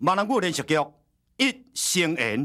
闽南语连续剧《一生缘》。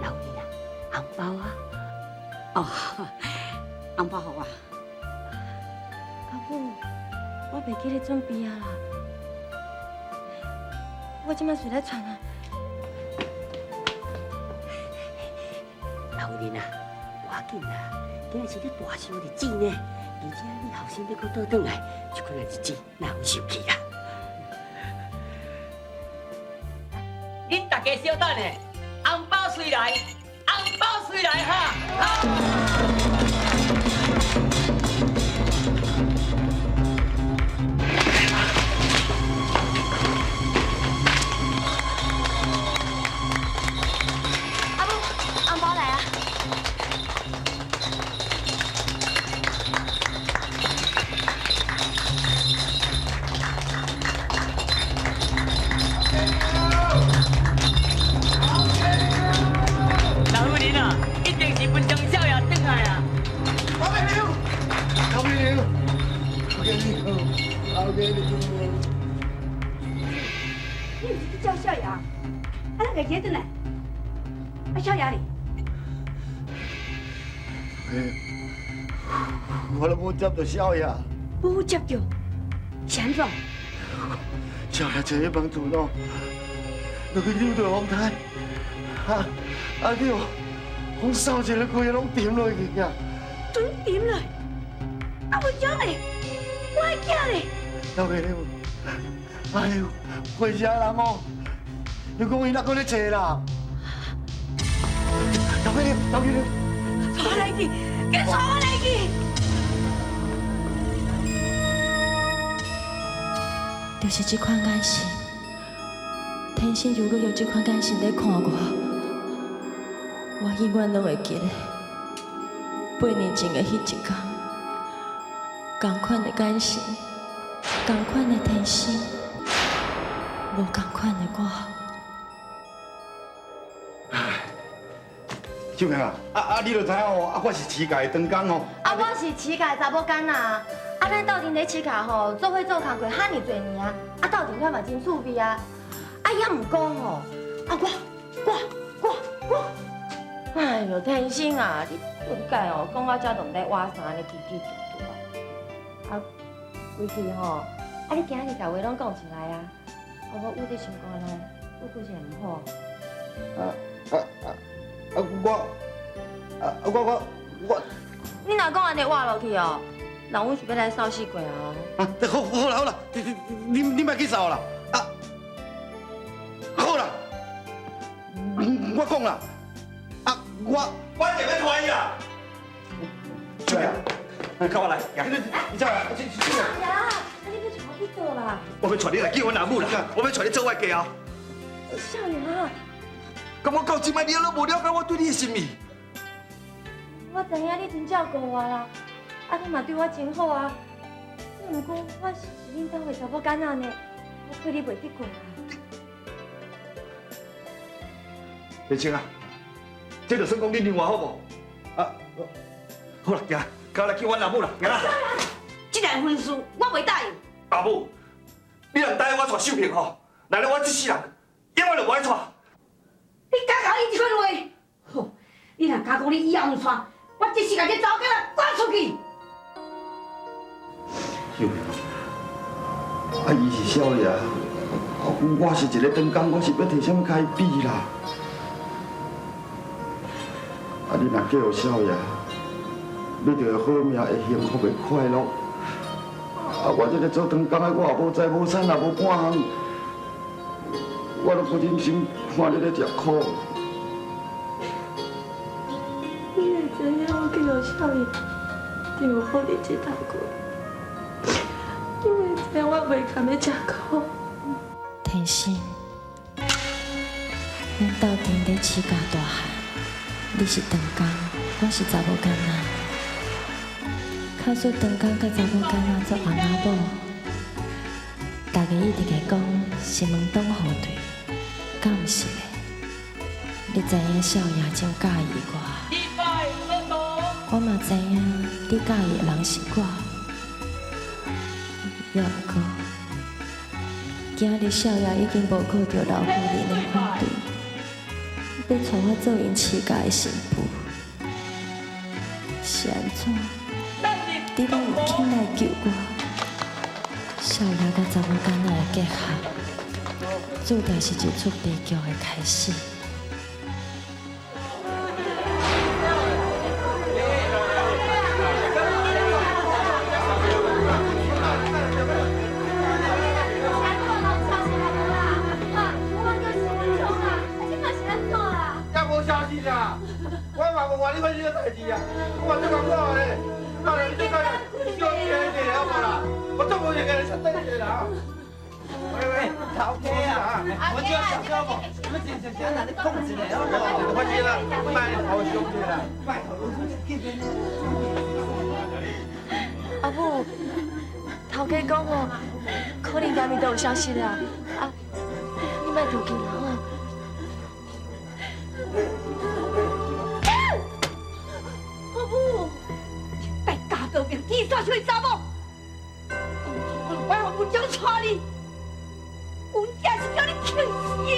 老李啊，红包啊！哦，红包予我。阿母，我袂记咧准备啊啦，我這擺隨來傳啊。老林啊，無要緊啦，今日是你大寿日子呢，而且你後生欲閣倒轉來，這款的日子哪會受氣啊？恁大家稍等下，紅包隨來，紅包隨來哈！阿母，紅包來啊！老夫人啊，一定是文章少爺轉來啊！老爸娘，老爸娘，老爸娘，老爸娘。你毋是去叫少爺？啊，咱家己轉來。啊，少爺咧？我都無接著少爺。無接著，是按怎？少爺坐彼幫船哦，就去溜著風台，啊啊！你哦，風掃一个，規个攏沉落去啊！船沉落，啊，文章咧，我的囝咧。老爸娘，哎呦，火車人哦，你講伊哪閣咧坐啦？老爸娘，老爸娘，帶我來去，緊帶我來去。就是這款眼神，天生如果用這款眼神咧看我，我永遠攏會記得8年前的彼一天，仝款的眼神，仝款的天生，無仝款的我。秀萍啊，啊啊，你就知影哦，啊，我是乞丐的長工哦。啊，我是乞丐查某囡仔，啊，咱鬥陣咧乞丐吼，做伙做工課哈爾濟年啊，啊，鬥陣了嘛真趣味啊。啊，也毋過吼，啊我，哎喲，天生啊，你本屆哦，講到這都毋知倚啥呢，叽叽嘟嘟啊。啊，規氣吼，啊你今日共話攏講出來啊，啊我捂佇心肝內，我確實毋好。啊啊啊啊！我啊我我我，你若講按呢倚落去哦，人阮是欲來掃死過啊！啊，好，好啦好啦，你你莫去掃啦。啊，好啦，我講啦，啊我我一定欲拖伊啦。秀萍，跟我來，你走啦，這這。哎呀，啊你欲帶我去佗啦？我欲帶你來見阮阿母啦，我欲帶你做我的家后。少爺啊！敢我到這擺你攏無了解我對你的心意？我知影你真照顧我啦，啊你嘛對我真好啊，毋過我是恁兜的查某囡仔呢，我陪你袂得過啊。麗清啊，這就算講你另外好無？啊，好啦，行，交來去阮阿母啦，行啦。這件婚事我袂答應。阿母，你若答應我娶秀萍吼，那呢我這世人永遠就無愛娶。你敢講伊這款話？好，你若敢講你以後毋娶，我這世共這查某囡仔趕出去。秀萍，啊，伊是少爺，我是一个長工，我是欲提啥物共伊比啦？啊，你若嫁予少爺，你就会好命，會幸福，會快樂。啊，我這个做長工的，我也無財無產，也無半項，我都不忍心看你咧食苦。你若知影我嫁予少爺，就有好日子通過。你若知影我袂甘欲食苦。天心，咱鬥陣咧飼教大漢，你是長工，我是查某囡仔。假使長工佮查某囡仔做翁仔某，大家一定會講是門當戶對，敢毋是咧？你知影少爺真佮意我，我嘛知影你佮意的人是我，猶毋過，今日少爺已經無顧著老夫人的反對，欲娶我做𪜶飼家的新婦，是按怎？你攏有起來救我？少爺佮查某囡仔的結合，注定是一齣悲劇的開始。我嘛無話你發生啥代誌啊！我嘛足艱苦的，啊，你這個小氣一下好無啦？我足無閒的，你先等一下啦。喂喂，頭家啊，我叫小小無，你真正是按那咧講一下好無？我知啦，莫頭傷者啦，拜託，見面。阿母，頭家講吼，可能今暝就有消息啦。啊，你莫着急啦吼。阿母，帶家道命天煞出的查某，當初我就擺放阮將娶你，阮囝是叫你氣死的。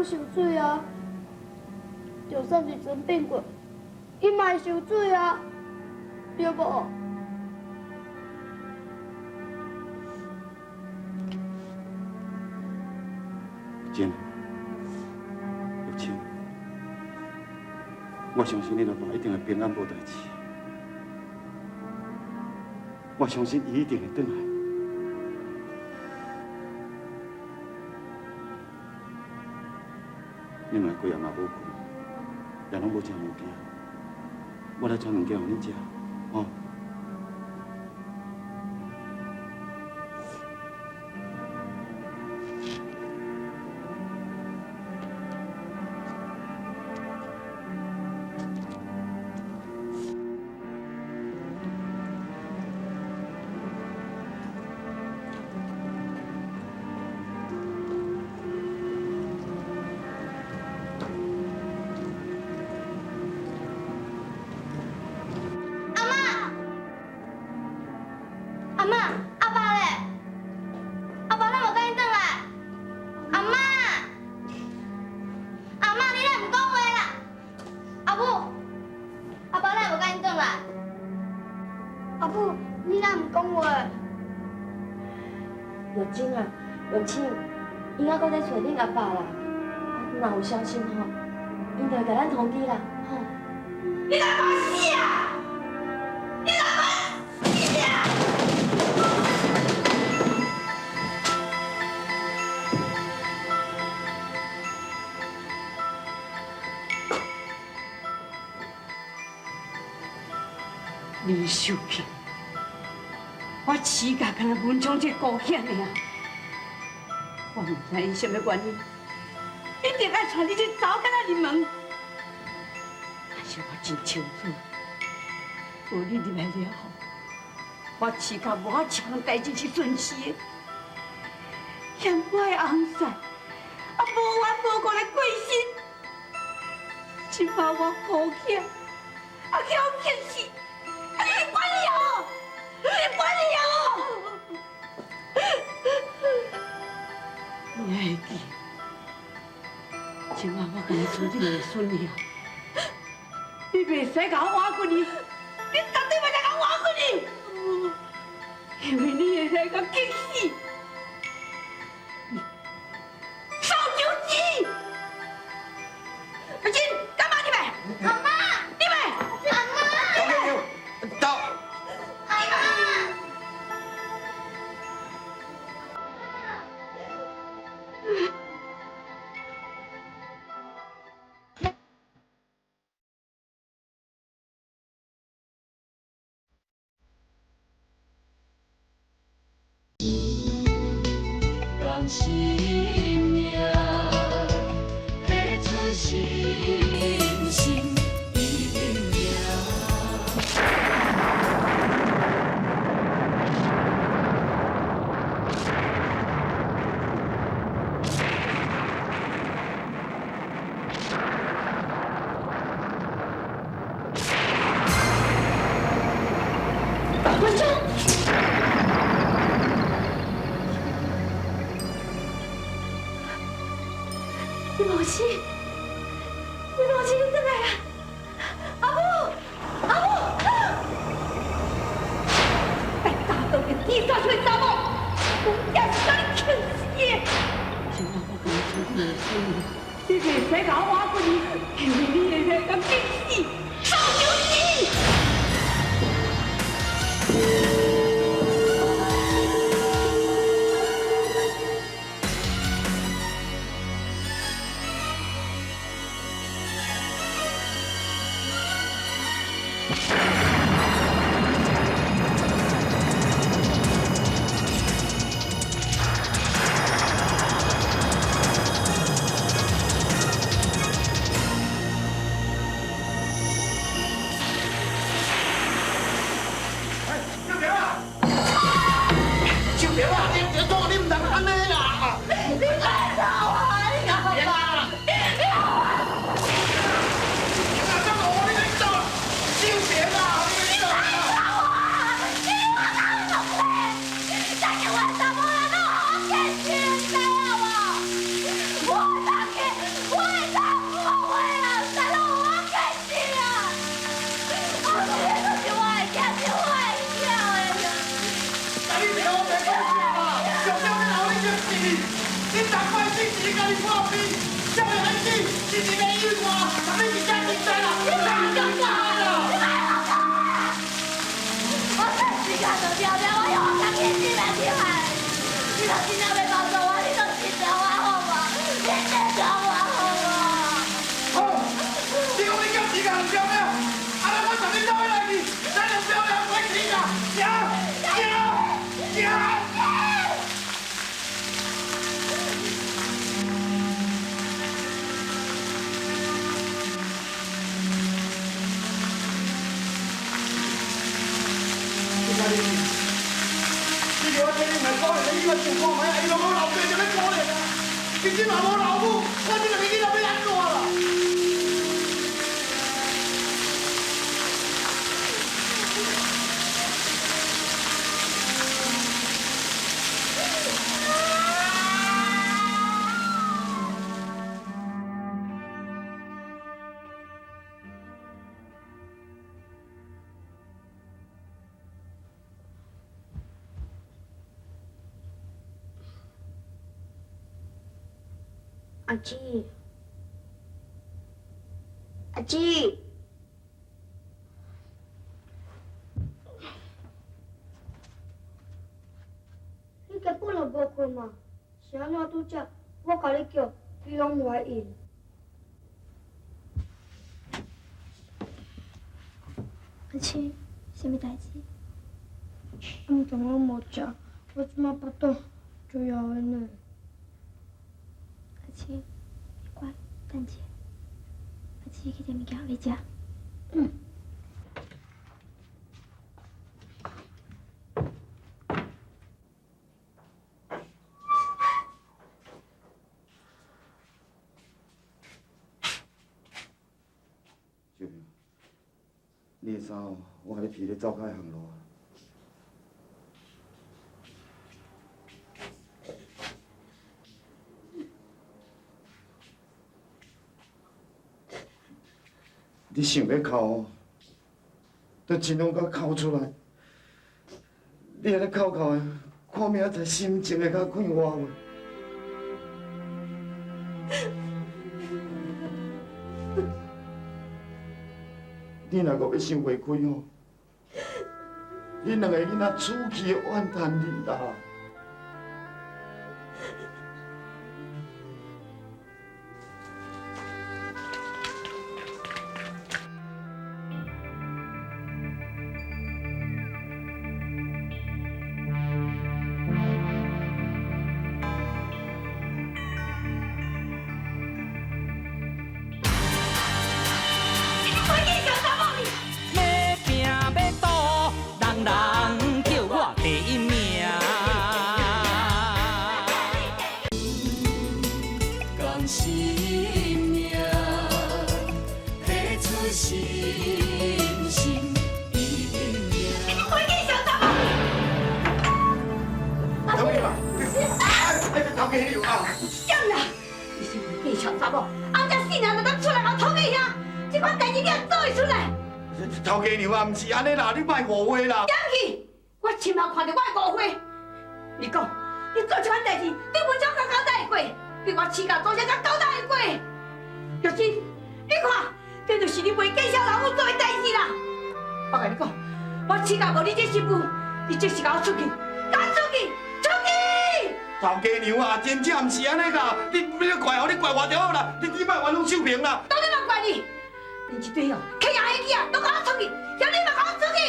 受水啊！就算是船变过，伊嘛会受水啊，对无？玉珍，玉清，我相信恁阿爸一定會平安無代誌，我相信伊一定會轉來。你們規暗嘛無睏，也攏無食物件，我來煮物件予恁食，吼。阿母，你哪毋讲话？玉珍啊，玉清，𪜶犹阁咧揣恁阿爸啦。若有消息吼，𪜶就會共咱通知啦，吼。你來嘛死啊！你來嘛死啊！林秀萍，我饲甲敢若文昌這孤險的啊！我毋知𪜶啥物原因，一定愛帶你這查某囡仔入門。但是我真清楚，無你入來了後，我飼甲無一項代誌是順勢的，嫌我的翁婿啊無緣無故來過身，這擺我孤險啊去予克死，啊你管了，你管了！你還會記？這擺我敢若剩這兩个孫兒，你袂使共我活過去，你絕對袂使共我活過去，因為你會使共激死。掃帚子，阿珍，幹嘛你們？阿媽，你們？阿媽，到。阿媽。生命要出新生意命。文昌，你無事，你無事，你轉來啊！阿母，阿母，帶大刀嘅天殺出查某，我也是將你氣死的。這擺我敢若剩這兩个孫兒，你袂使共我活過去，因為你會使共激死，掃帚子。秀萍啊，你你講你毋通按呢啦！你別吵啊！你阿爸，你啊，這個我你走，秀萍啊，你走啊！你我哪有咧？再叫我查某人都好見識，知影無？我大家，我的丈夫，我的人生攏有我見識啊！啊，這個都是我的囝，是我的囝的。但你聽我白講嘛，上少你老你就是，你十摆死是你家己破病，啥物孩子是你的意外，你是真实在啦，你别讲啦！你别讲啦！我这时間就了了，我用我家己的性命去害。你若真正欲幫助我，你就信任我好無？你信任我好無？好，你講你叫時間唔了了，啊那我十你走來去，咱就表了過去啦，行行行。你叫我替你唔係可憐，你以為想看覓啊？伊攏無老爸就欲可憐啊！伊這嘛無老母，我這兩个囡仔欲按怎啦？阿姊，阿姊，你根本就无睏嘛？是按怎拄才我共你叫，你攏无爱应？阿姊，啥物代志？暗顿我无食，我这马腹肚足枵的呢。阿姊，你乖，等一下，阿姊去煎物件予你食。嗯。秀萍，你的衫哦，我予你披咧走较会行路。你想欲哭哦，都尽量共哭出来。你按呢哭哭的，看明仔载心情会较快活无？你若阁欲想袂开吼，恁两个囡仔出去怨叹你啦。头家娘啊，毋是按呢啦，你莫误会啦。点去！我亲眼看著我会误会。你讲，你做这款代志，对文昌佮交代过，比我饲甲祖先佮交代过。玉珍，你看，这就是你袂见笑老母做的代志啦。我共你讲，我饲甲无你这媳妇，你这是共我出去，共我出去，出去！头家娘啊，真正毋是按呢啦，你你怪我，你怪我就好啦，你莫冤枉秀萍啦。当然嘛怪你。恁这对哦，客人的囝都共我出去，叫你嘛共我出去。